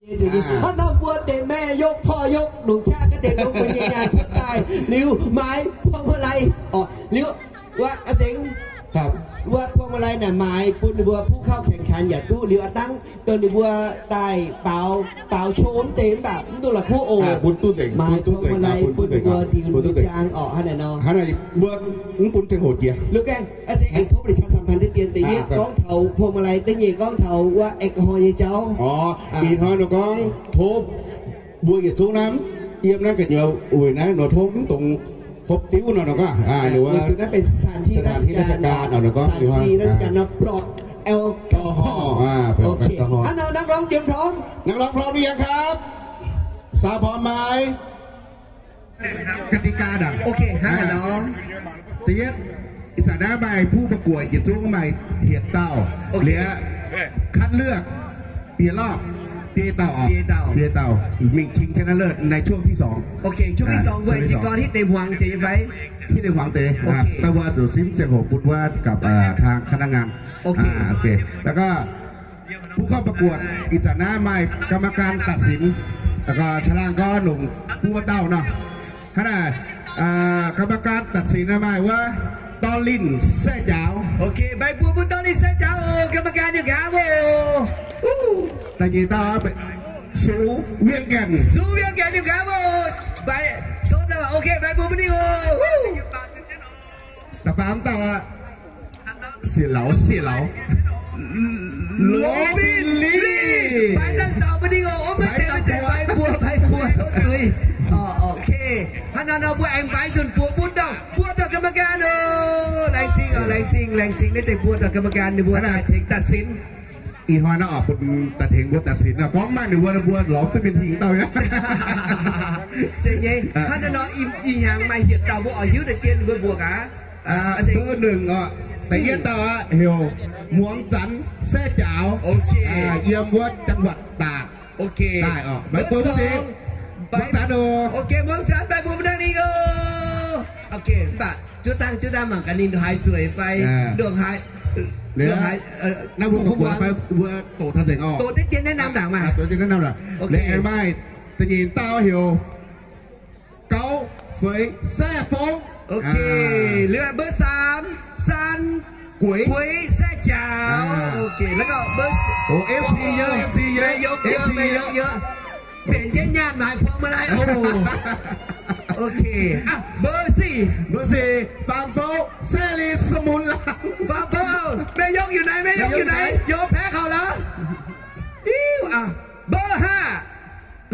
Hnangv nor mbuo deix maeqv yopv porv yopv longc qaqv ga'deix longx mbuo nyei nyaanh cuotv daaih liuz maaiz พวงมาลัย orqc. Liuz wuov a'sengx, wuov พวงมาลัย naaic maaiz bun ninh mbuo ผู้เข้าแข่งขัน yaac duqv. Liuz a'dangv dongh ninh mbuo daaih baaux, baaux โชว์ mv deix mv baac mv duqv la'kuqv oc. Maaiz พวงมาลัย bun ninh mbuo dingc mbuo ziangx orqc. Hnangv naaic nor. Hnangv naaic mbuo mv bun ziangh hoc jiex. Liuz gaengh a'sengx aengx tov ninh ประชาสัมพันธ์ deix dien, da'yietv gorngv taux พวงมาลัย, da'nyeic gorngv taux wuov แอลกอฮอล์ nyei jauv. Orqc, ih hnoi nor gorngv tov mbuo yietc zungv naaiv yiem naaiv gu'nyuoz wuic naaiv nor tov mv dungx hopv diuv nor, nor gorngv, สถานที่ราชการ orqc, nor gorngv สถานที่ราชการ nor ปลอดแอลกอฮอล์. Hnangv nor นักร้องเตรียมพร้อม นักร้องพร้อมหรือยังครับ สาวพร้อมไหม กติกา dangh. Da'yietv, ih zanc naaiv maaih ผู้ประกวด yietc zungv maaih hietc dauh. Liuz คัดเลือก เปลี่ยนรอบ da'yietv dauh orqc, da'yietv dauh mingh ชิงชนะเลิศ ในช่วงที่สอง. ช่วงที่สอง mbuo aengx jiez gorn hitv deix hmuangx deix fai? Hitv deix hmuangx deix. Da'wuov zuqc simv ziangh hoc bun wuov กับ ทางคณะงาน. แล้วก็ ผู้เข้าประกวด ih zanc naaiv maaih กรรมการตัดสิน แล้วก็ ฉลาด ก็ หนุ่ม buo dauh nor. Hnangv naaic, กรรมการตัดสิน maaih wuov ตอรินทร์ แซ่จ๋าว. Mbaix buoz bun ตอรินทร์ แซ่จ๋าว oc. กรรมการ yiem nqa'haav oc. Da'nyeic dauh, สู เวียงแก่น. สู เวียงแก่น yiem nqa'haav oc. Mbaix, mbaix buoz bun ninh oc. Da'faam dauh aqv, เสี่ยเหลา เสี่ยเหลา โหลบิลลี่. Mbaix dangh zaux bun ninh oc. Mbaix dangh zaux, mbaix buoz, mbaix buoz, tov zuiz. Hnangv naaiv nor mbuo aengx mbaix nzunc buoz bun dauh, buo dauh กรรมการ oc. Laengz zingh oc, laengz zingh, laengz zingh naaiv deix buo dauh กรรมการ ninh mbuo daaih tengx ตัดสิน. Ih hnoi naaiv oc, bun daaih tengx mbuo ตัดสิน nor, gorngv maaih ninh mbuo, ninh mbuo lorz duqv mienh hingh dauh nyei. Zeiz nyei. Hnangv naaiv nor, ih hnyangx maaih hietc dauh mbuo oix hiuv deix dien mbuo mbuoqc aqv. เบอร์หนึ่ง oc, da'yietv dauh aqv, heuc Muangz Zanx Saeqv Jaaux, yiem wuov จังหวัดตาก daaih oc. Mbaix buoz bun ninh, Muangz Zanx oc. Muangz Zanx, mbaix buoz bun ninh oc. Mv baac zuov dangh, zuov dangh mangc gaax ninh ndongc haaix zueiz fai ndongc haaix, ndongc haaix, naaiv mbuo ประกวด fai mbuo doqc taux nzengc oc. Doqc deix dien naaiv norm ndaangc maah. Doqc deix dien naaiv norm ndaangc. Liuz aengx maaih da'nyeic dauh heuc Gaux Feix Saeqv Fongv. Liuz เบอร์สาม San Gueix, Gueix Saeqv Jaaux. แล้วก็ เอฟซี เยอะ เอฟซี เยอะ เอฟซี เยอะ เยอะ เปลี่ยนเจ๊นย่านหมายพวงมาลัย โอ้ โอเค อ่ะ เบอร์สี่ เบอร์สี่ ฟาร์มโฟล แซ่ลี สมุนหลัง ฟาร์มโฟล แม่ยกอยู่ไหน แม่ยกอยู่ไหน แม่ยกอยู่ไหน ยอมแพ้เขาเหรอ อิ้ว อ่ะ เบอร์ห้า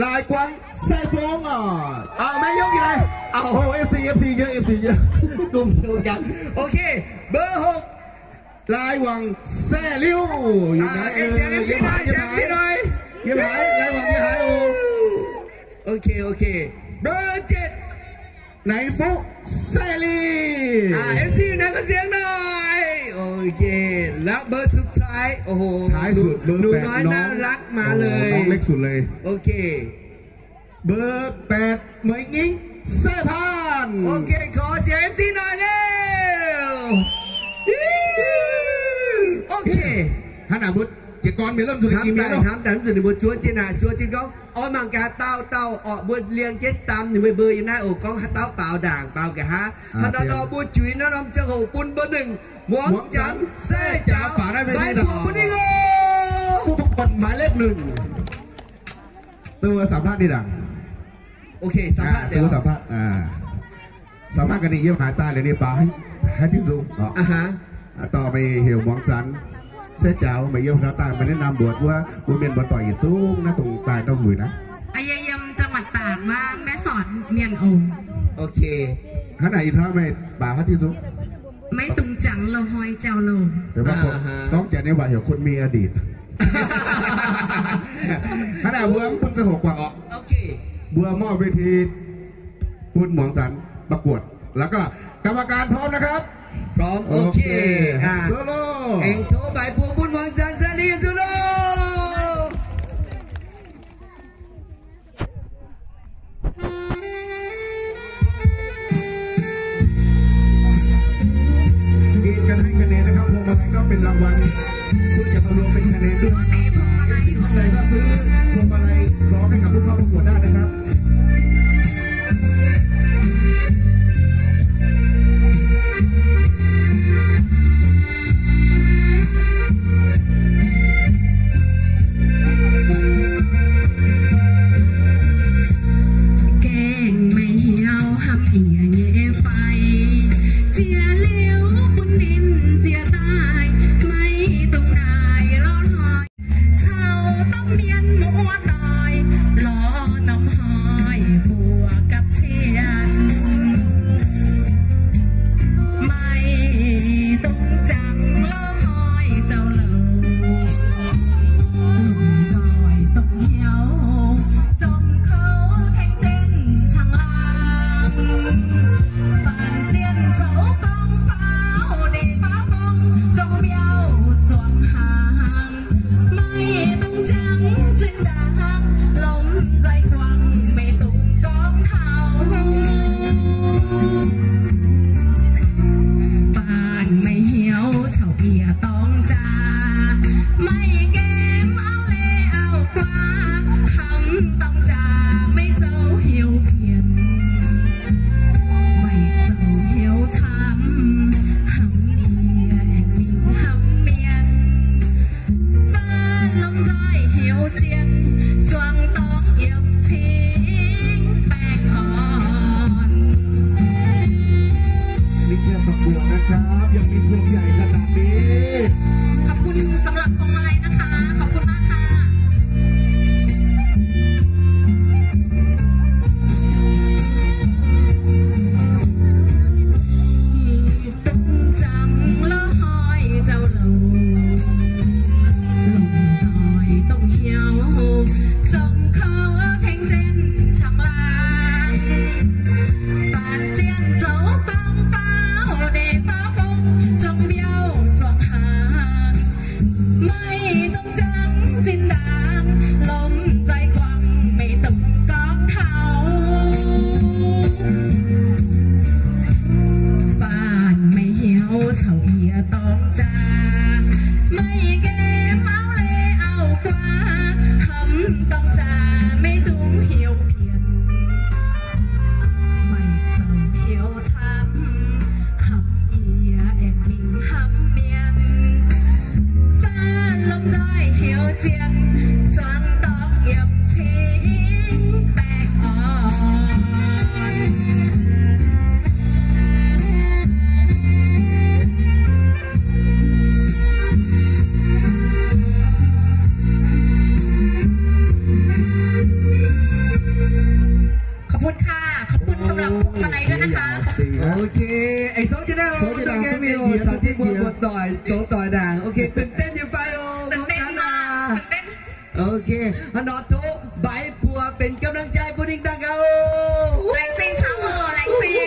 ลายกวาง แซ่ฟง อ่ะ เอา แม่ยกอยู่ไหน เอา โอ้ เอฟซี เอฟซี เยอะ เอฟซี เยอะ กลุ่มเดียวกัน โอเค เบอร์หก ลายหวัง แซ่ลิ้ว อยู่ไหน อ่า เออ เสียง เอฟซี หน่อย เสียง เอฟซี หน่อย เยี่ยมหาย ลายหวัง เยี่ยมหาย โอ้ โอเค โอเค เบอร์เจ็ด ไหนฟุ แซ่ลี อ่า เอฟซี อยู่ไหน ขอเสียงหน่อย โอเค แล้วเบอร์สุดท้าย โอ้โห ท้ายสุด หนู เบอร์แปด หนูน้อย น้อง น่ารัก มาเลย โอ้โห น้องเล็กสุดเลย โอเค เบอร์แปด เหมยงิ้ง แซ่พาน โอเค ขอเสียง เอฟซี หน่อยเร็ว โอเค Hnangv naaic mbuo jiez gorn mienh lomh nzunc hnamv daaih, hnamv daaih, mv zuqc ninh mbuo zuov jienv naaic, zuov jienv gorngv, oix mangc gaax dauh dauh orqc, mbuo liangx jienv dam ninh mbuo mbuo yiem naaiv oc, gorngv haaix dauh baaux ndaangc baaux nqa'haav. Hnangv naaiv nor mbuo juix naaiv norm ziangh hoc bun mbuo หนึ่ง Muangz Zanx Saeqv Jaaux, mbaix buoz bun ninh oc. ผู้ประกวดหมายเลขหนึ่ง Dongh wuov สัมภาษณ์ ninh ndaangc. Ok, สัมภาษณ์ deix. Dongh wuov สัมภาษณ์ สัมภาษณ์ gaax ninh yiem haaix daaih liuz ninh baaux haaix diuc nzung. Dorh meih heuc Muangz Zanx Saeqv Jaaux, meih yiem haaix daaih, meih แนะนำ mbuox wuov mbuo mienh muoz-doic yietc zungv naaiv dongh daaih ndau wuic naaiv. Yie yiem จังหวัดตาก wuov แม่สอด mienh oc. Ok. Hnangv naaic ih hnoi meih baaux haaix diuc nzung? Maiv dungx jangx loh, hnoi jauh loh. Gorngv janx nyei waac heuc คนมีอดีต. Hnangv naaic mbuo mv bun ziangh hoc guangc orqc. Mbuo มอบเวที bun Muangz Zanx ประกวด แล้วก็ กรรมการ พร้อมนะครับ พร้อม โอเค โอเค อ่ะ solo. Aengx tov mbaix buoz bun Muangz Zanx Saeqv Jaaux, solo. มีการให้คะแนนนะครับ พวงมาลัยก็เป็นรางวัล เพื่อจะมารวมเป็นคะแนนด้วย ท่านใดก็ซื้อพวงมาลัย ค่ะ ขอบคุณสำหรับพวงมาลัยด้วยนะคะ โอเค ไอ้โซจะได้ โซจะได้ โอเค มีโอ สาวที่บัวบทต่อย โซต่อยด่าง โอเค ตื่นเต้นอยู่ไปโอ ตื่นเต้นมาก ตื่นเต้น โอเค haaix nor tov bái mbuo benx กำลังใจ bun ninh dangh gaax. แรงจริงครับ โอ้ แรงจริง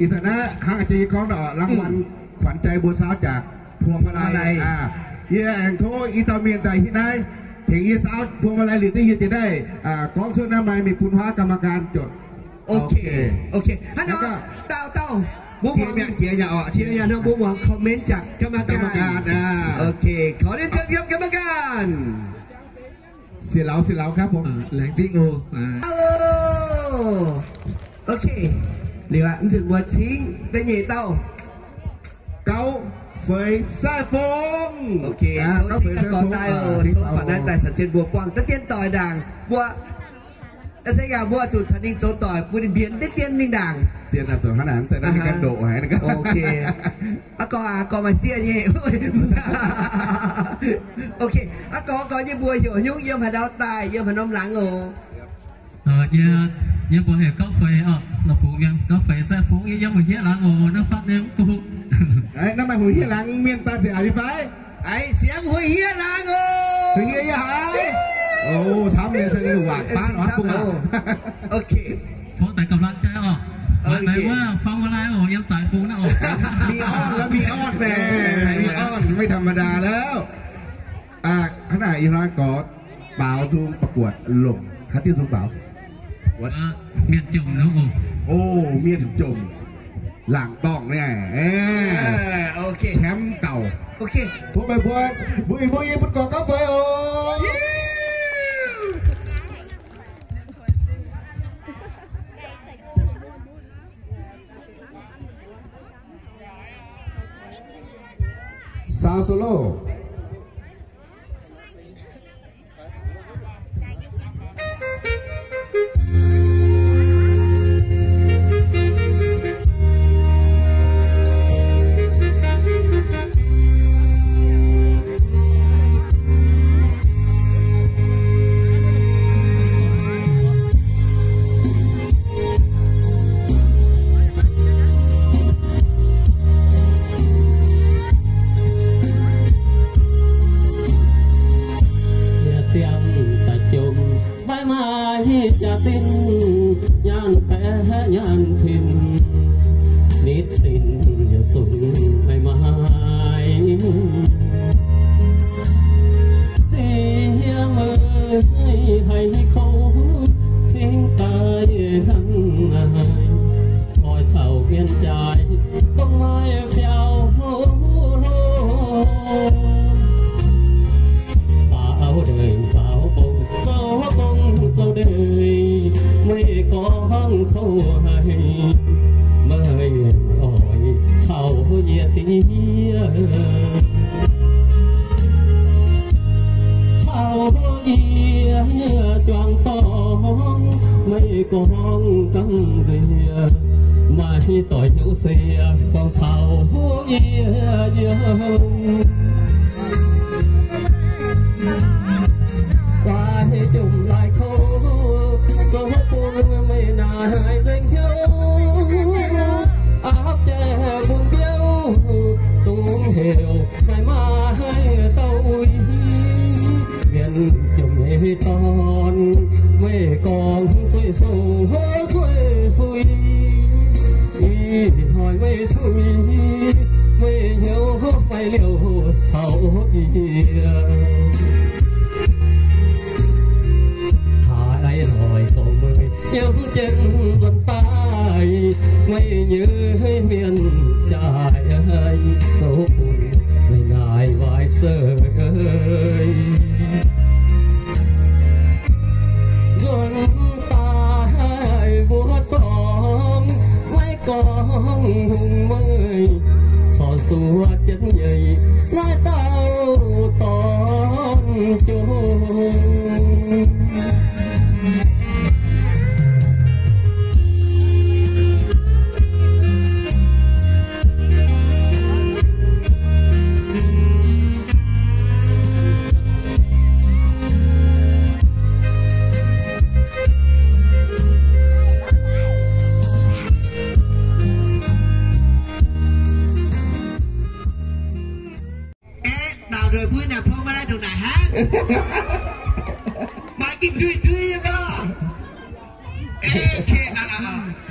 Ih zanc naaiv hnangv a'jang yie gorngv nor, รางวัลขวัญใจ บัวซาว จากพวงมาลัย พวงมาลัย อ่า yie aengx tov i dauh mienh daaih hitv naaiv tengx yie saauv พวงมาลัย liuz deix yie ziouc daaih, aa, gorngv cuotv naaiv maaih mingh bun huaav กรรมการ jotc. โอเค โอเค haaix nor, dauh dauh เชียร์เนี่ย เชียร์เนี่ย เชียร์เนี่ย เนาะ mbuo muangx comment จาก กรรมการ กรรมการ อ่า โอเค ขอเรียนเชิญครับ กรรมการ Sieqv Lauz, Sieqv Lauz ครับผม อ่า แหลงซิ่งโอ อ่า Hello. โอเค liuz aqv, mv nzunc mbuo cingv da'nyeic dauh. Gauv Feix Sai Fong. Ok, tov cingv daaih gorx daaih oc, tov faaux naaiv daaih caux jienv mbuo buangh deix dien doic ndaangc. Mbuo, se yaac mbuo zuqc caux ninh zoux doic bun ninh mbienx deix dien mingh ndaangc. Zien aqv, zuqc hnangv naaic, mv zeiz naaiv gan doqc haic. Ok. Aa gorx aac, gorx maaih sieqv nyei. Ok, aa gorx, gorx nyei mbuox heuc nyungc, yiem haaix ndau daaih, yiem haaix norm laangz oc? Yie, yie mbuox heuc Gauv Feix oc, la'bungx mienh Gauv Feix Sai Fong, yie yiem Huin Hiev laangz oc, naaiv fatv nyei mv gunv. Naaiv maaih Huin Hiev laangz mienh daaih nzengc aqv fai? Aa, siangx Huin Hiev laangz oc. Huin Hiev yie haiz. O, camv nyei, camv nyei, waac baav oc, bungx oc. Ok. Tov daaih กำลังใจ oc. Maiv wuov พวงมาลัย oc, yiem zaaix bung naaiv oc. Mi orn la'maah, mi orn, mi orn, ไม่ธรรมดาแล้ว. Hnangv naaic ih hnoi gorx baaux nzung ประกวด longc haaix diuh nzung baaux? Mienh jomc, o, mienh jomc laangc dorngh naaiv, camv gauh. Mbuo meih mbuo, mbuo yie mbuo yie bun gorx Gauv Feix oc. Sound solo. Ziangh daaih jomc maiv maaih jaax-zinh, nyaanh baeqc nyaanh cin, nitv sin yaac zunc maiv maaih. Ziex meih haiz kouv cingv daaih hnangv naaic, oix caux mienh jaaix dongh maaih biaux hlo. Faaux ndeic faaux bung, zoux gong zoux ndeic, meih gorngv kouv haic, meih oix caux yie diev, caux yie juangc dorngx, meih gorngv gamh nziex, maaih doic hnyouv se gorngv caux yie yiem. Laaix jomc laaix kouv, zoux bun meih naaic nzengc hnyouv. Aapv jaaix bun biouv, dungx heuc maaih maaih dauh uix. Mienh jomc nyei dorn, meih gorngv zueih sou zueih sui. Ih hnoi meih tuix, meih hnyouv fai liouh caux yie. Haaix lorz douz meih yiem jienv nzuonx daaih, meih nyei mienh jaaix zoux bun meih naaic waaic seix. Nzuonx daaih mbuo dorngx maiv gorngv hungh meih, corc zuov jienv nyei naaiv dauh dorn jong.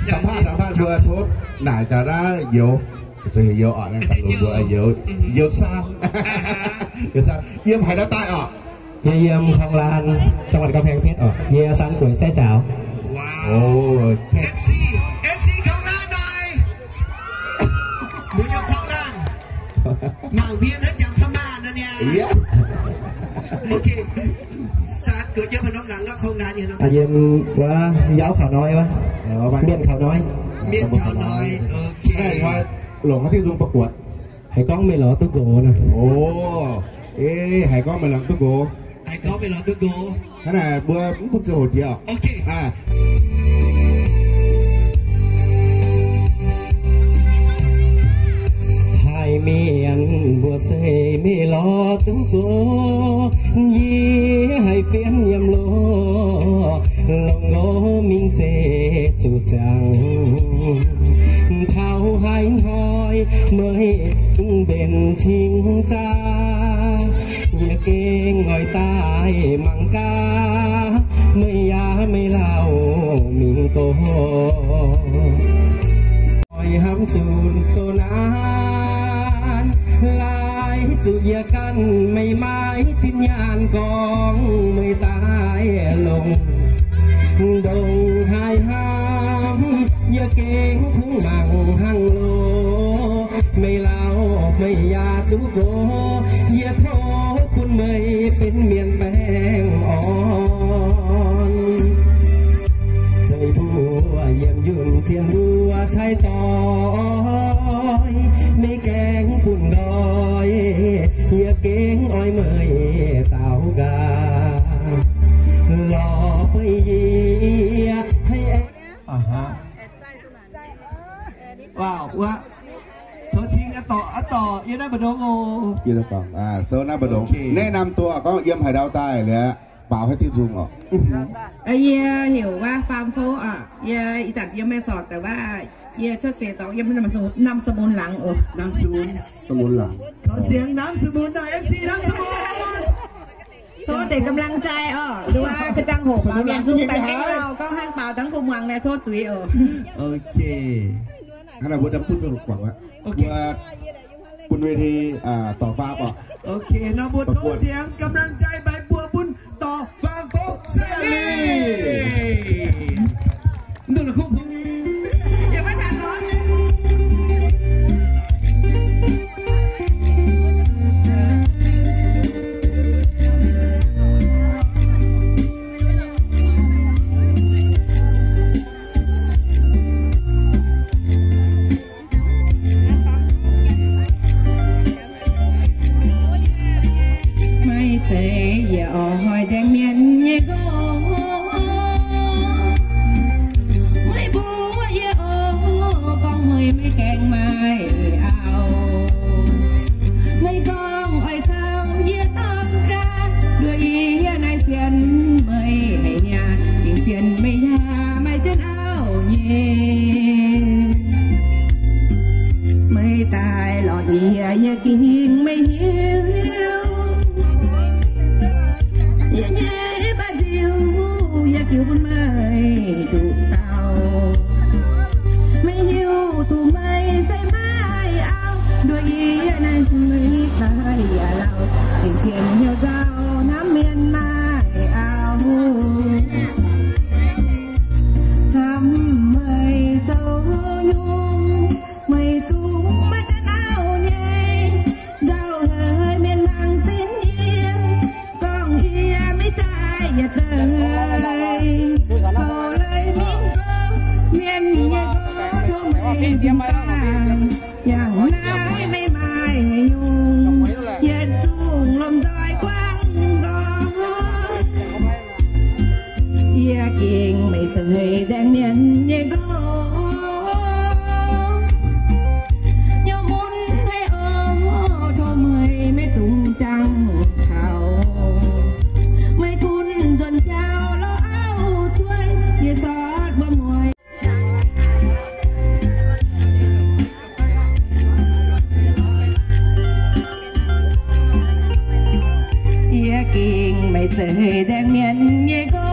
Samv-haav, samv-haav mbuo tov naaic daaih naaiv youz, youz oc, mbuo youz, youz saan, youz saan, yiem haaix ndau daaih oc? Yie yiem คลองลาน จังหวัดกำแพงเพชร oc. Yie San Gueix Sai Zaaux. Wow. Ê, ê, MC คลองลาน haic. Mbuo yiem คลองลาน. Mangc mienh naaiv jangx พม่า nor niaa. Ok. San Gueix yiem haaix norm laangz nor คลองลาน nyei nor? Yiem wuov Yauv Khaux Noi wuov. Mienh Khaux Noi. Mienh Khaux Noi. Ok. Longc haaix diuh nzung ประกวด? Haiz gorngv meih lorz duqv nqox nor. Ov, ê, haiz gorngv meih lorz duqv nqox. Haiz gorngv meih lorz duqv nqox. Hnangv naaic mbuo mv bun ziangh hoc jiex oc. Haiz mienh mbuox se meih lorz duqv nqox, yie haiz fienx yiem loz, longc nqox mingh zeiz zuqc ziangx. Taux haaix hnoi meih mbenc cing-jaa, yie gengh oix daaih mangc gaax, meih yaac meih lauh mingh gox. Oix hnamv zunh doz naanc, laaix zuqc yie ganh meih maiv zinh nyaanh gorngv meih daaih longc. Ndongc haaix hnamv yie gengh kungx mangc hnangv loz, meih lauh meih yaac duqv gox, yie tov bun meih benx mienh baengh orn. Zeiv mbuo yiem yunh zien mbuo cai doix, meih gaengh bun nqoi, yie gengh oix meih daaux nqaang, lorz beiv yie haih aengx. Wow, wuov. Tov cingx aqv dorh, aqv dorh, yie naaiv mbu'ndongx oc. Yie naaiv dorh, sou naaiv mbu'ndongx. แนะนำตัว gorngv yiem haaix ndau daaih liuz, baaux haaix diuh nzung oc. Yie heuc Waav Faam Fouv oc. Yie ih zanc yiem Mae Sot, แต่ว่า yie cuotv seix dorngx yiem Nam Smun Laangz oc. Nam Smun. Smun Laangz. Tov sienx Nam Smun, MC Nam Smun. Tov deix กำลังใจ oc. Nduov ga'jang hoc baaux mienh nzung daaih gengh lauh gorngv hnangv baaux dangv kuv muangx naaiv tov zuiz oc. Ok. Hnangv naaic mbuo daaih bun zuqc guangc aqv. Mbuo bun เวที Dorc Faam oc. Ok, nor mbuo tov sienx กำลังใจ baix mbuo bun Dorc Faam Fouv Sally. Maiv zeiz yie oix nzaeng mienh nyei nqox, meih mbuo yie oc, gorngv meih maiv gaengh maaih auv. Meih gorngv oix caux yie dorng jaa, nduov yie naaiv sienx meih haic nyei, gengh sienx meih yaac maaih zien auv nyei. Meih daaih lorz yie, yie gengh maiv hiuv. Yie nyei ba'nziu, yie jiu bun meih nduqc dauh. Meih hiuv duqv meih se maaih auv, nduov yie naaiv meih daaih yaac lauh, gengh sienx hnyouv nzauh hnamv mienh maaih auv. Hnamv meih zoux nyungc, meih zungv maaih zien auv nyei. Nzauh haic mienh mangc zinh yie, gorngv yie maiv jaaix yietc deix. Taux leiz mingh gorngv mienh nyei gorngv tov meih mingh daaih, yangh naaiv maiv maaih nyungc, yietc zungv lomh nzoih guangc nqoi. Yie gengh maiv zeiz nzaeng mienh nyei nqox. Nyungc mun haic oc, tov meih maiv dungx jangx taux. Meih gunv nzuonx jauv lorz auv-zueiz, yie sortv wuom mueiz. Yie gengh maiv zeiz nzaeng mienh nyei nqox.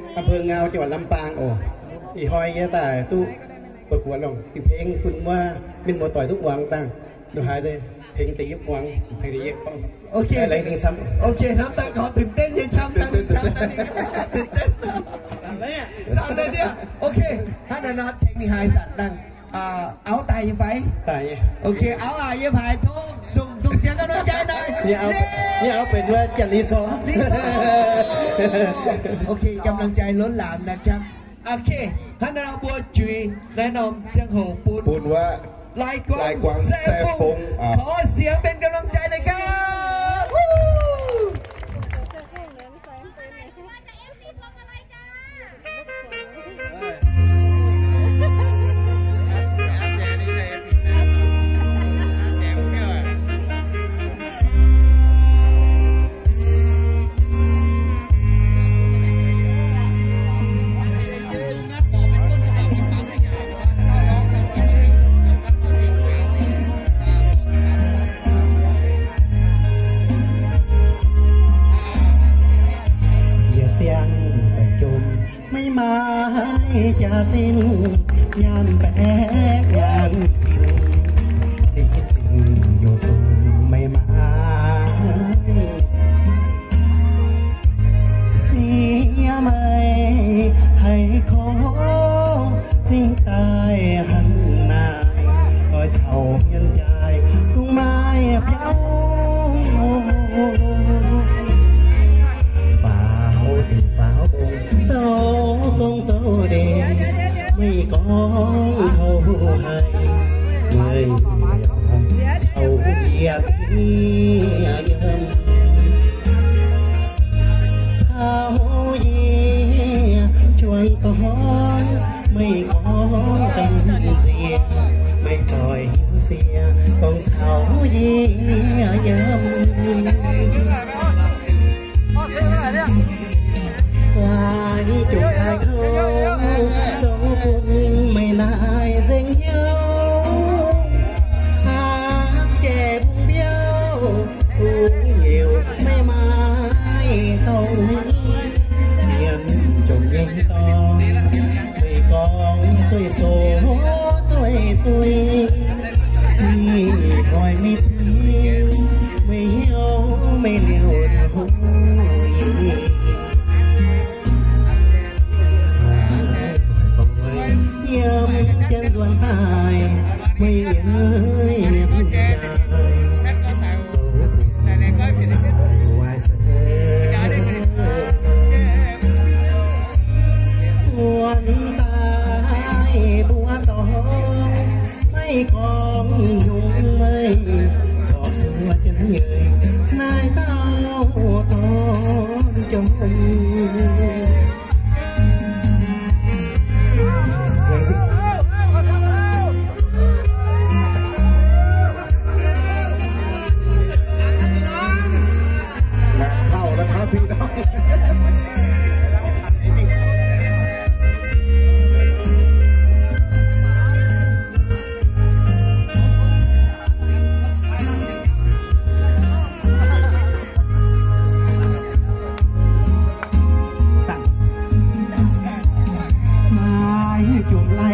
อำเภองาว จังหวัดลำปาง oc. Ih hnoi yie daaih duqv ประกวด ร้องเพลง bun wuov mienh muoz-doic duqv muangx dangh. Nduov haaix deix tengx da'yietv muangx, tengx da'yietv. Ok, hnamv daaih gorngv ตื่นเต้น nyei, camv daaih, camv daaih, ตื่นเต้น. Camv daaih diev. Ok, hnangv naaiv nor tengx ninh haaix zanc dangh. Auv daaih nyei fai? Ok, auv aac, yiem haaix tov ส่ง ส่งเสียงกำลังใจหน่อย. Yie auv benx wuov Janx Li Cor. Li Cor. Ok, กำลังใจล้นหลามนะครับ. Ok, hnangv naaiv mbuo juix naaiv norm ziangh hoc bun, bun wuov Lai Guang Sai Fong. ขอเสียงเป็นกำลังใจหน่อยครับ. Yie ziangh daaih jomc maiv maaih jaax-zinh, nyaanh baeqc nyaanh zinh, liuz zinh nyungc sung maiv maaih. Ziex meih haiz korv cingx daaih hnangv naaic, oix caux mienh jaaix dungx maaih biauv. Faaux dingc faaux dongh, zoux gong zoux ndeic, meih gorngv houh haic, meih caux yie yiem. Caux yie juangc dorn, meih gorngv gamh nziex, meih doix hiuv siex, gorngv caux yie yiem. Laaix jomc daaih kouv, zoux bun meih naaic nzengc hnyouv. Aapv jaiv bung biouv, bung heuc meih maaih dauh mienh, jomc nyei dorn, meih gorngv zueih sox zueih sueih, ih hnoi meih zueih, meih hnyouv meih liouh zoux yie. Yiem jienv nzuonx daaih, meih yiem nzuonx daaih, zoux bun meih waaic se nzuonx daaih mbuo dorn. Meih gorngv nyungc meih corc zuov jienv nyeic naaiv dauh dorn jomc. Ngangc hauh la'maah pin.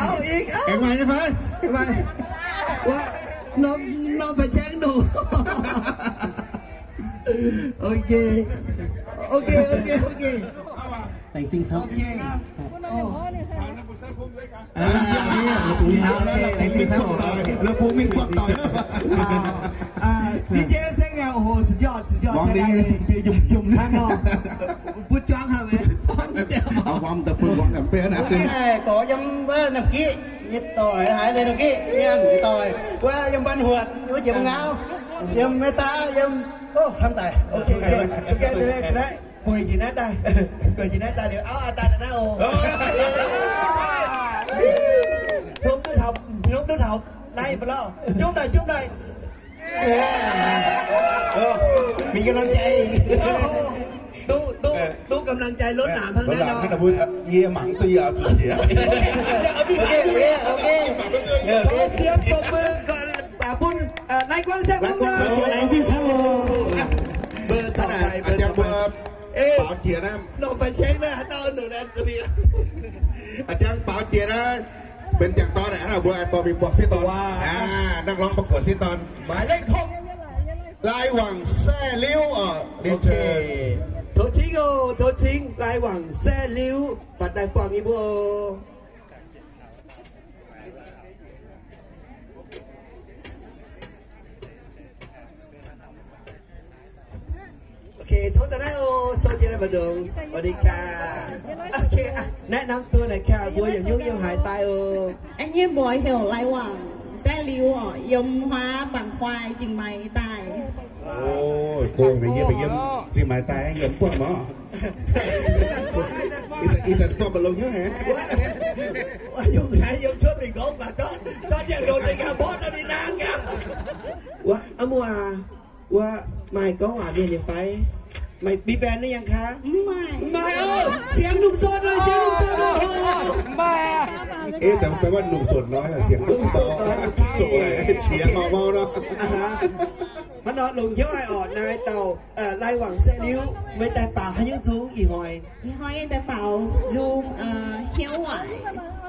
Aengx maaih nyei fai? Norm, norm fai ceng nor. Ok. Ok, ok, ok. Laengz zingh camv. Laengz zingh camv. D J Seng aqv, โอ้โห สุดยอด สุดยอด ใช้ได้เลย Butv juangv haic. Gorx yiem wuov Namh Giqv nyei doic, haiz deix Namh Giqv mienh doic, wuov yiem Ban Huotc, wuov jiex Mungv Ngauv, yiem Meiv Daav, yiem, o, camv daic. Ok, ok, gueic jiex naaiv daaih, gueic jiex naaiv daaih liuz auv aa daaih naaiv oc. Hnomv duqv taux, hnomv duqv taux naaiv fai lauh? Jumv naaic, jumv naaic. Mingh ga'namh jai. Duqv, duqv, duqv ga'namh jai lotv naanc hnangv naaiv nor. Yie mangc duqv yie oix zuqc jiex. Mbuo caux daaih, mbuo caux daaih, baaux jiex naaiv, norm fai ceng naaiv, haaix dauh nor naaiv, a'jang baaux jiex naaiv, benx jangc dorn naaic, hnangv naaic mbuo dorh mingh buangh sieqv dorn, aa, นักร้องประกวด sieqv dorn. Lai Wangc Saeqv Liuv oc. Tov cingv oc, tov cingv, Lai Wangc Saeqv Liuv, faaux daaih buangh yie mbuo oc. Ok, tov daaih naaiv oc, sou jienv naaiv mbu'ndongx. สวัสดีค่ะ. Ok, naaiv norm dorn naaic kaax mbuo yietc nyungc yiem haaix daaih oc? A'nyeiv mbuox heuc Lai Wangc Saeqv Liuv oc, yiem Huaav Bangc Huaai, Zingh Maix daaih. O, yie mbuo yiem Zingh Maix daaih, yiem buangh mor. Ih zanc duqv mbu'longx hnyouv haic. Yungz haiz yiem cuotv mingh gorngv baac dorn, dorn yangh longx deix gaax mborqv nor ninh nangh gaax. Wuov, aa, muoz aac, wuov maaih gorngv waac mienh nyei fai? Maaih มีแฟนหรือยังคะ? Mv maaih. Mv maaih oc. เสียงหนุ่มโสดหน่อย เสียงหนุ่มโสดหน่อย. Mv maaih. Ih zanc mv baac หนุ่มโสดน้อย เสียง หนุ่มโสดน้อย เสียง mau mau nor. Hnangv nor longc hnyouv haic oc, naaiv dauh Lai Wangc Saeqv Liuv, meih daaih baaux haaix nyungc nzung ih hnoi? Ih hnoi yie daaih baaux nzung hnyouv waaic.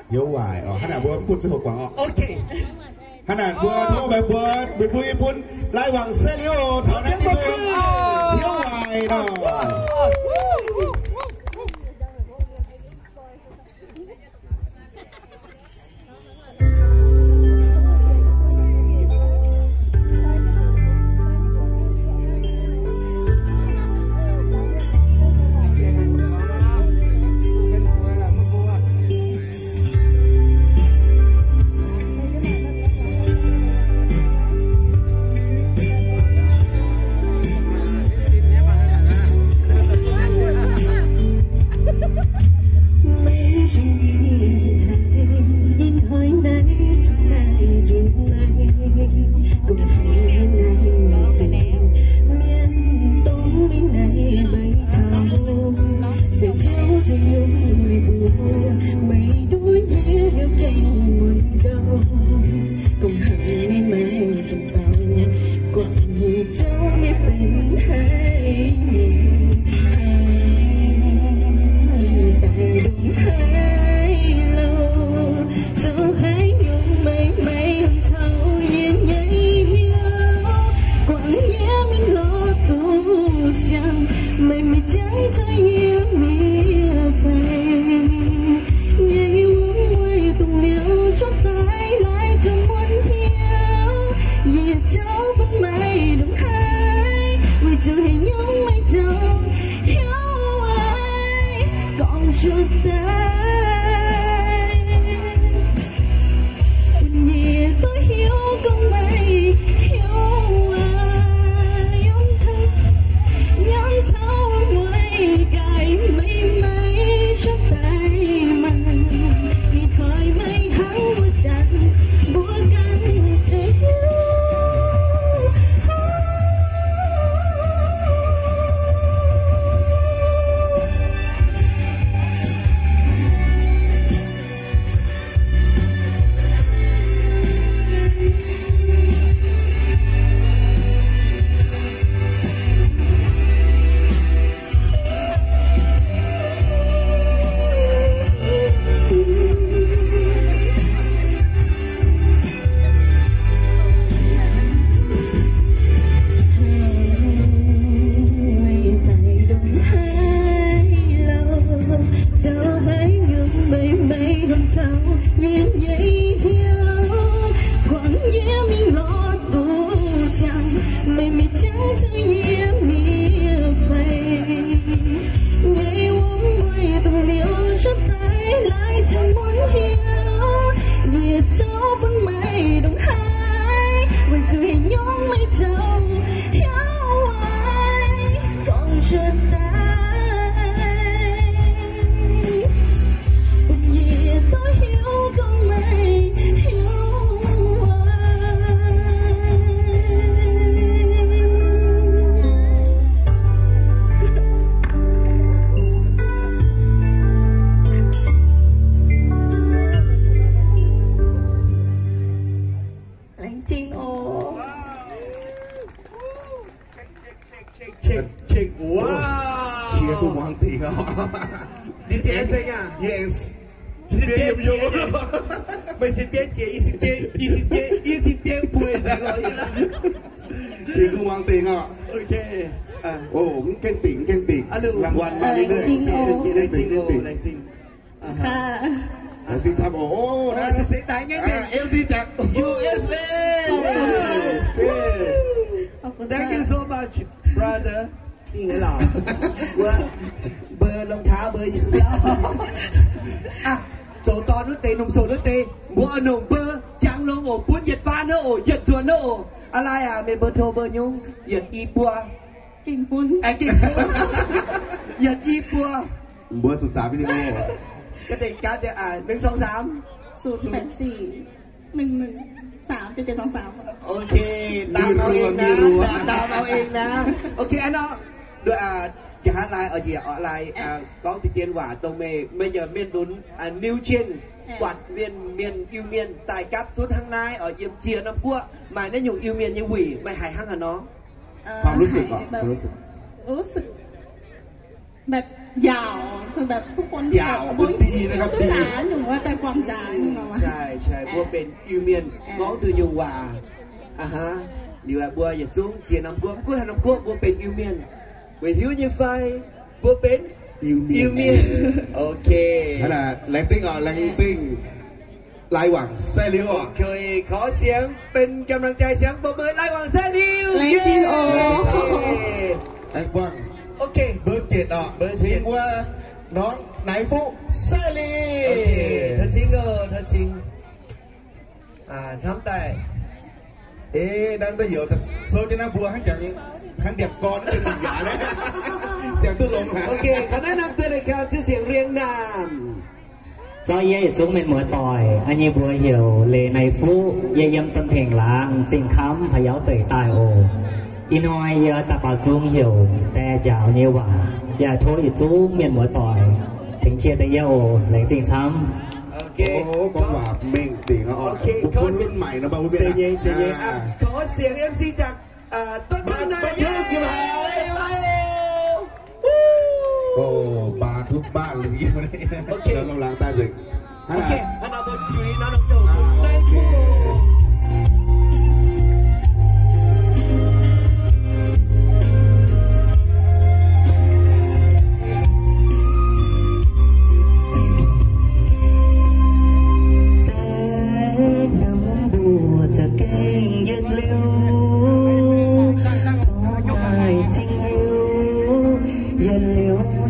Hnyouv waaic oc. Hnangv naaic mbuo bun ziangh hoc guangc oc. Ok. Hnangv naaic mbuo tov meih mbuo, meih mbuo yie bun Lai Wangc Saeqv Liuv oc, taux naaiv diuh hnyouv waaic nor. taux yie miev fei. Nyei wuom mueiz dongh liuz suotv daaih laaix zuqc muonc hnyouv. Yie jauv bun meih ndongc haaix, weic zuqc haaix nyungc meih dongh hnyouv waaic gorngv suotv daaih. Bun yie duqv hiuv gorngv meih hnyouv waaic yiem taux, yiem taux mueiz gaax meih, meih suotv daaih maah. Ih hnoi meih hnangv wuov zanc mbuo ganh za'hiuv. Meih daaih ndongc haaix lorqc, zoux haaix nyungc meih, meih hnamv taux yie nyei hnyouv. Buangh yie mingh lorz duqv siang, meih mingh jangx taux yie miev fei. Nyei wuom mueiz dongh liuz suotv daaih laaix zuqc muonc hnyouv. Yie jauv bun meih ndongc haaix, weic zuqc haaix nyungc meih dongh hnyouv waaic gorngv suotv daaih. Bun yie duqv hiuv gorngv meih hnyouv waaic. Laengz zingh oc. Check, check, check. Wow. Cheer duqv muangx dingc oc. Ninh jiex seng aac? Yes. Meih sin bieiv jiex, yie sin bieiv, yie sin bieiv, yie sin bieiv bueix daaih lorqc. Cheer duqv muangx dingc oc. Ok. Oc, mv gaengh dingc, mv gaengh dingc. Laengz zingh oc. Laengz zingh, laengz zingh. Laengz zingh camv oc. Oc, MC จาก U S A. Thank you so much, brother. Ninh aqv lorqc. Mbuo, mbuo รองเท้า mbuo yiem lorqc. Aav, zoux dorn wuov deix, lungh zoux wuov deix, mbuo oix nongc mbuo jangx longx oc, bun yietc faanv wuov oc, yietc nzuonx wuov oc. Aa, laai aac, mienh mbuo tov mbuo nyungc yietc i buo. Gengh bun. Aa, gengh bun. Yietc i buo. Mbuo zuqc zaamx video. Ga'deix gaav jienv aac, หนึ่ง สอง สาม. ศูนย์ แปด สี่ หนึ่ง หนึ่ง สาม เจ็ด เจ็ด สอง สาม. Ok, daam au eng naaiv, daam au eng naaiv. Ok, a'hneiv nor, nqa'haav laai oix njiec oc, laai gorngv deix dien waac dongh meih, meih nyei mienh lunx, New Gen, buatc mienh, mienh Iu-Mienh daaih gapv zunv hnangv naaiv oc, yiem ziex norm guoqv maaih naaiv nyungc Iu-Mienh nyei wuic, meih haiz hnangv haaix nor? ความรู้สึก ก่อน ความรู้สึก รู้สึก แบบหยาบ คือแบบทุกคนที่แบบ หยาบ ดีนะครับ ทุกจ๋า ดี อยู่ว่าแต่ความจ๋า ใช่ ใช่ mbuo benx Iu-Mienh gorngv duqv nyungc waac. Aa, liuz mbuo yietc zungv ziex norm guoqv, gunv haaix norm guoqv mbuo benx Iu-Mienh. Meih hiuv nyei fai? Mbuo benx Iu-Mienh. Ok. Laengz zingh oc, laengz zingh. Lai Wangc Saev Liuz oc. Ok, ขอเสียงเป็นกำลังใจ เสียงปรบมือ Lai Wangc Saev Liuz. Laengz zingh oc. Aengx buangh. Ok. Mbuo jietc oc, mbuo jietc wuov norm Naaiv Fuqv Saev Liuz. Ok, tov cingv oc, tov cingv. Hnamv daaih. Ei, hnamv daaih heuc sou jienv naaiv mbuo hnangv jangx, hnangv ndiangx-gorn naaiv deix mangc yaac naaiv, ziangh duqv longx haic. Ok, ขอแนะนำตัวหน่อยครับ ชื่อเสียงเรียงนาม. Zorqv yie yietc zungv mienh muoz-doic, yie nyei mbuox heuc Leiz Naaiv Fuqv, yie yiem Domh Tengx Laangz, Zingh Kamv, Pa'yauv deic daaih oc. Ih hnoi yie daaih baaux nzung heuc Die Njaaux nyei waac, yaac tov yietc zungv mienh muoz-doic tengx qiex deix yie oc. Laengz zingh camv. ขอเสียง เอ็มซี จาก ต้นไม้ โอ้ มาทุกบ้านเลย โอเค กำลังตั้งเลย โอเค อันดับจุ๋ยนะ น้องโจ้ อ่า โอเค ได้คู่ โอเค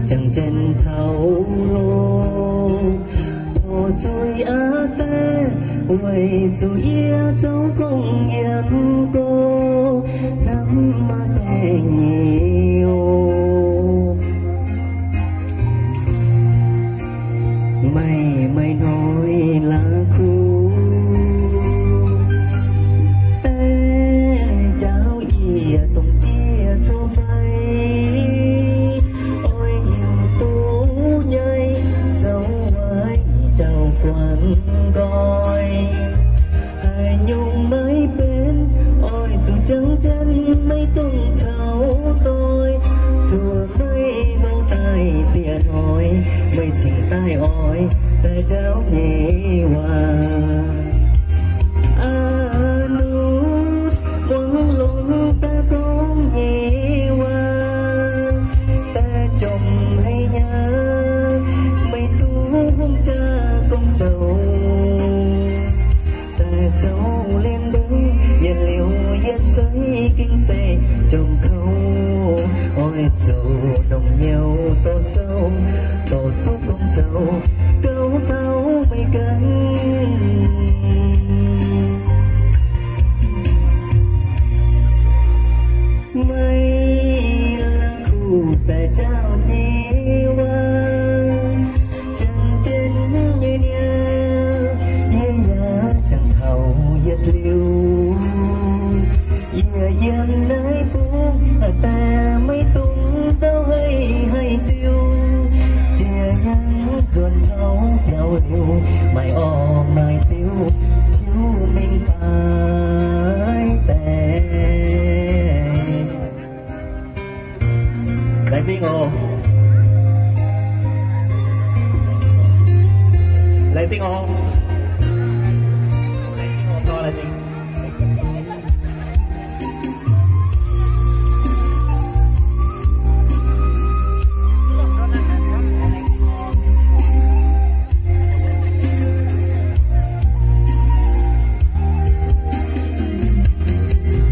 Jangx jienv taux lorqc, tov zuiz aqv daaih, weic zuqc yie zoux gong yiem go, hnamv maaih deix nyei oc. Meih maaih hnoi la'kuqv daaih njaaux yie dongh diev cuotv fai, oix hiuv duqv nyei zoux waaic jauv guangc nqoi. Haaix nyungc maiv benx, oix zuqc jangx jienv maiv dungx caux doix, zuov meih nor daaih bieqc hnoi, meih cingx daaih oix daaih njaaux nyei waac. Aa, nuv muangx longx daaih gorngv nyei waac, daaih jomc haic nyei, meih duqv hungh jaa gong zoux. Daaih zoux liemh ndeic yietc liuz, yie seix gengh se jomc kouv, oix zuqc longc hnyouv dorh sou, dorh duqv gong zoux gauh caux meih ganh. Meih la'kuqv daaih njaaux nyei waac, jangx jienv nyei niaa, yie yaac jangx taux yietc liuz. Yie yiem naaiv bung daaih maiv dungx nzauh haic haic diuh, jiex yangh nzuonx taux biaux liuz, maaih orv maaih diuh tiuv mingh baaix deix. Laengz zingh oc. Laengz zingh oc. Laengz zingh oc.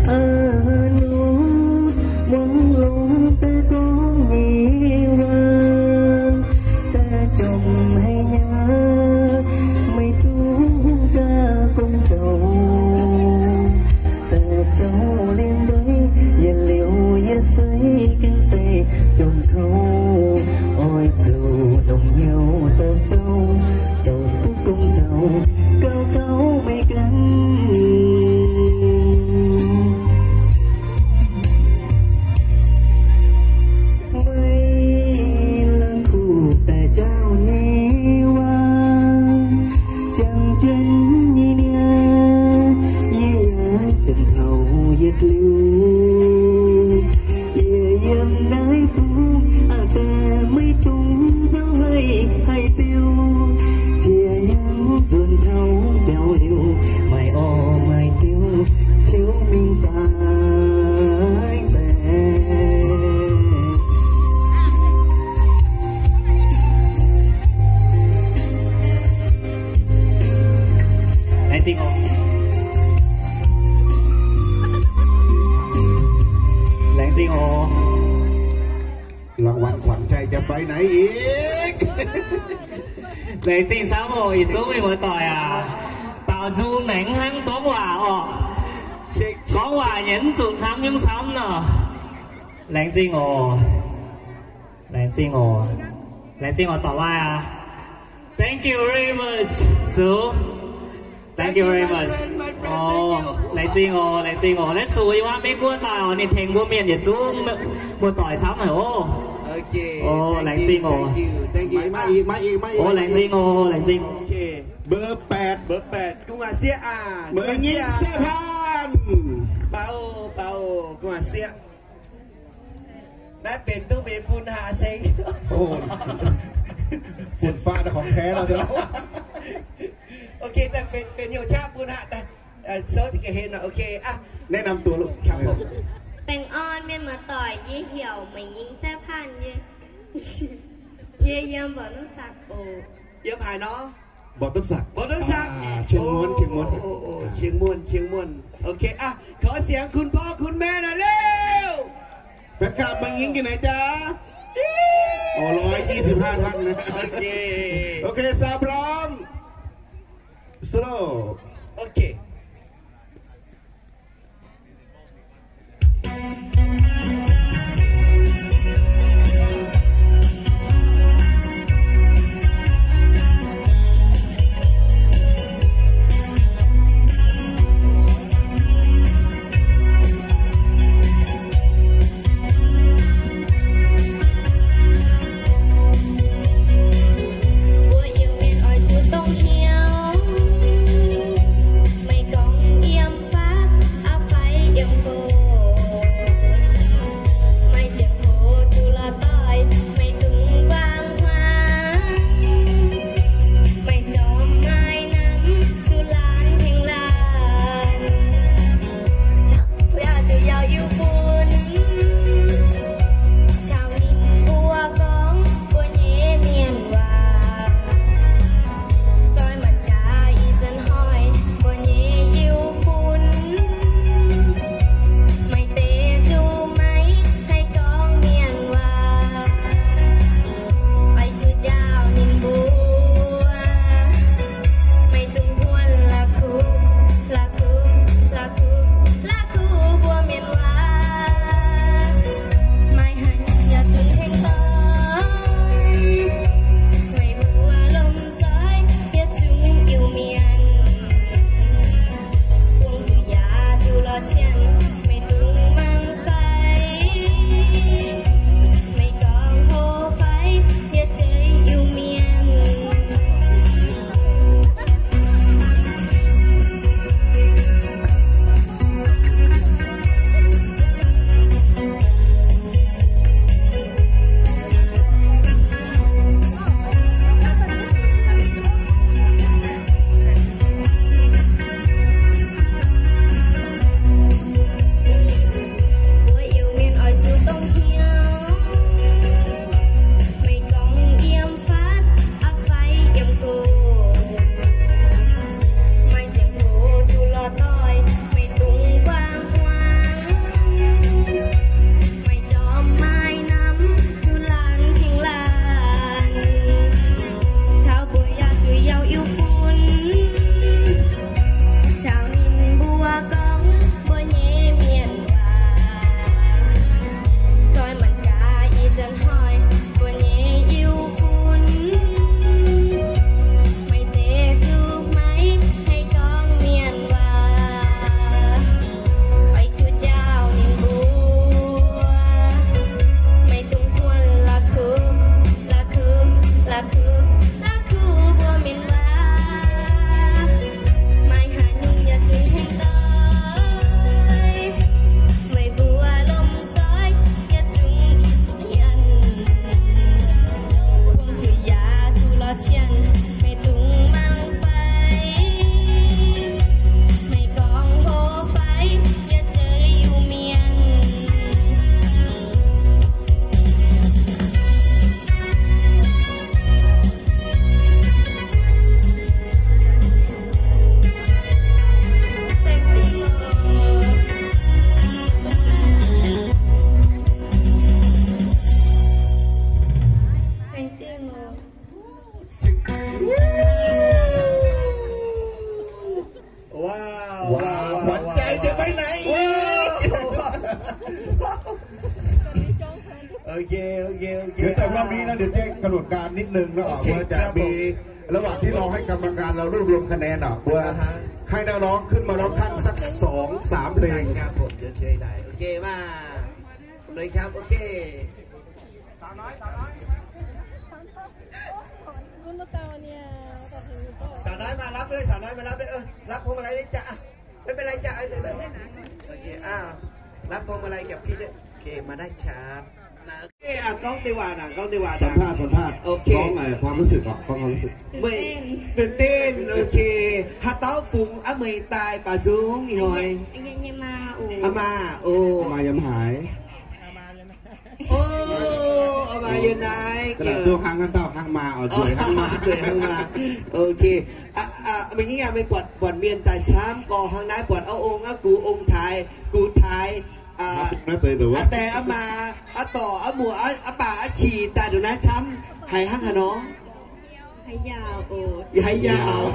Aa, nuv muangx longx daaih gorngv nyei waac, daaih jomc haic nyei, meih duqv hungh jaa gong zoux. Daaih zoux liemh ndeic yietc liuz, yie seix gengh se jomc kouv, oix zuqc longc hnyouv dorh sou, dorh duqv gong zoux gauh caux meih ganh. Meih la'kuqv daaih njaaux nyei waac, jangx jienv nyei niaa, yie yaac jangx taux yietc liuz. Yie yiem naaiv bung aqv daaih maiv dungx nzauh haic haic diuh, jiex yangh nzuonx taux biaux liuz, maaih orv maaih diuh tiuv mingh baaix deix. Laengz zingh oc. Laengz zingh oc. รางวัลขวัญใจจะไปไหนอีก Laengz zingh camv oc, yietc zungv mienh muoz-doic aac. Daaux nzung naaic mv hnangv gorngv waac oc. Gorngv waac nyei mv zuqc hnamv nyungc camv nor. Laengz zingh oc. Laengz zingh oc. Laengz zingh oc, dorc waaih aac. Thank you very much, Sux. Thank you very much. Orv, laengz zingh oc, laengz zingh oc. Naaiv Sux yie wuov Meiv Guoqv daaih oc, ninh tengx mbuo mienh yietc zungv muoz-doic camv haic oc. Orv, laengz zingh oc. Orv, laengz zingh oc, laengz zingh. Mbuo baeqc, mbuo baeqc, gu'nguaaz sieqv aac, mbuo nyei sieqv paanh. Faaux, faaux, gu'nguaaz sieqv. Naaiv benx duqv mbuo fun haac seng. Fun faqv daaih ของแท้ lorqc. Ok, daaih benx hnyouv qaqv fun haac daaih. Souv ga'hlen nor, ok. แนะนำตัวลูก ครับผม. Baengh orn mienh muoz-doic, yie heuc Meih Nyingh Saeqv Paanh nyei. Yie yiem Mborqv Nuotv Sakc oc. Yiem haaix nor? Mborqv Nuotv Sakc. Mborqv Nuotv Sakc. Qiex Muonc, Qiex Muonc. Qiex Muonc, Qiex Muonc. Ok, ขอเสียงคุณพ่อคุณแม่หน่อยเร็ว. แฟนคลับ Meih Nyingh อยู่ไหนจ๊ะ? โอ้ ร้อยยี่สิบห้าท่านนะ โอเค โอเค สามพร้อม slow โอเค Mbuo Iu-Mienh oix zuqc dongh hnyouv, meih gorngv yiem faatv, aqv fai yiem gox, maaih ziangh hoc zuqc lorz doic, meih dungx wang hmuangx, meih jorm maaih namx zuqc laanh tengx laanh. Mbuo yaac zuqc yaac Iu-Fun, caux ninh mbuo gorngv mbuo nyei mienh waac. Zoih maanc gaax ih zanc hnoi mbuo nyei Iu-Fun, maaih deix zuqc maiv haih gorngv mienh waac. Oix zuqc njaaux ninh mbuo, meih dungx huon la'kuqv, la'kuqv, la'kuqv, la'kuqv mbuo mienh waac. Maaih haaix nyungc yaac zuqc tengx doic, weic mbuo lomh nzoih yietc zungv Iu-Mienh. Bungx zuqc yaac zuqc lorz cien, meih dungx mangc fai, meih gorngv hlo fai, yietc zungv Iu-Mienh. ว้าว ว้าว ว้าว ขวัญใจจะไปไหนอีก ว้าว โอเค โอเค โอเค เดี๋ยวจบรอบนี้นะ เดี๋ยวแจ้งกำหนดการนิดนึงนะ โอเค ว่าจะ ครับผม มี ระหว่างที่รอให้กรรมการเรารวบรวมคะแนนอ่ะ ว่า อ่าฮะ ให้น้องๆขึ้นมาร้องขั้นสักสองสามเพลง ได้ครับผม เดี๋ยวช่วยได้ โอเค มาเลยครับ โอเค สาวน้อย สาวน้อย สาวน้อยมารับด้วย สาวน้อยมารับด้วย เออ รับพวงมาลัยด้วยจ้ะ อ่ะ ไม่เป็นไรจ้ะ เออ เดี๋ยว เดี๋ยว โอเค อ้าว รับพวงมาลัยกับพี่ด้วย โอเค มาได้ครับ มา โอเค อ่ะ กล้องดีกว่านะ กล้องดีกว่านะ สัมภาษณ์ สัมภาษณ์ โอเค กล้อง เอ่อ ความรู้สึกก่อน กล้องความรู้สึก ตื่นเต้น ตื่นเต้น โอเค ฮาเต้าฝูงอเมยตายป่าจุงอีหอย อันนี้ อันนี้มา โอ้ อามา โอ้ อามายังหาย โอ้ เอามาอยู่ไหน กระดาษตัวครั้งกันเต้าครั้งมา เอาสวยครั้งมา สวยครั้งมา โอเค อ่ะ อ่ะ เมื่อกี้อ่ะ ไม่ปวด ปวดเมียนตายซ้ำ ก่อครั้งนั้นปวดเอาองค์ เอากูองค์ไทย กูไทย Aa, aa die aa maa, aa dorc aa muoc, aa baac aa qic daaih ndongc naaiv camv, haiz hnangv haaix nor? Haiz yaauc,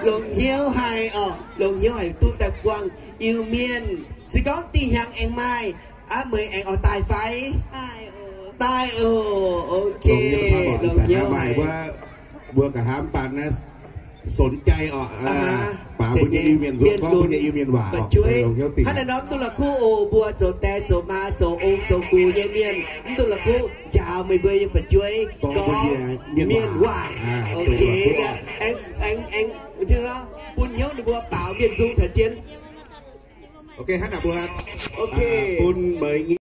longc hnyouv haic oc, longc hnyouv haic duqv daaih buangh Iu-Mienh. Se gorngv dih hnyangx aengx maaih, aa, meih aengx oix daaih fai? Daaih oc. Ok, longc hnyouv haic. Mbuo nqa'haav mv baac naaiv สนใจ oc, baac mbuo nyei Iu-Mienh nzung gorngv mbuo nyei Iu-Mienh waac oc. Hnangv naaiv norm mv duqv la'kuqv oc, mbuo zoux die zoux maa zoux ong zoux gux nyei mienh mv duqv la'kuqv njaaux meih mbuo nyei fu'jueiv gorngv Mienh waac. Ok, aengx, aengx, bun hnyouv ninh mbuo baaux mienh nzung taux zien. Ok, hnangv naaic mbuo bun meih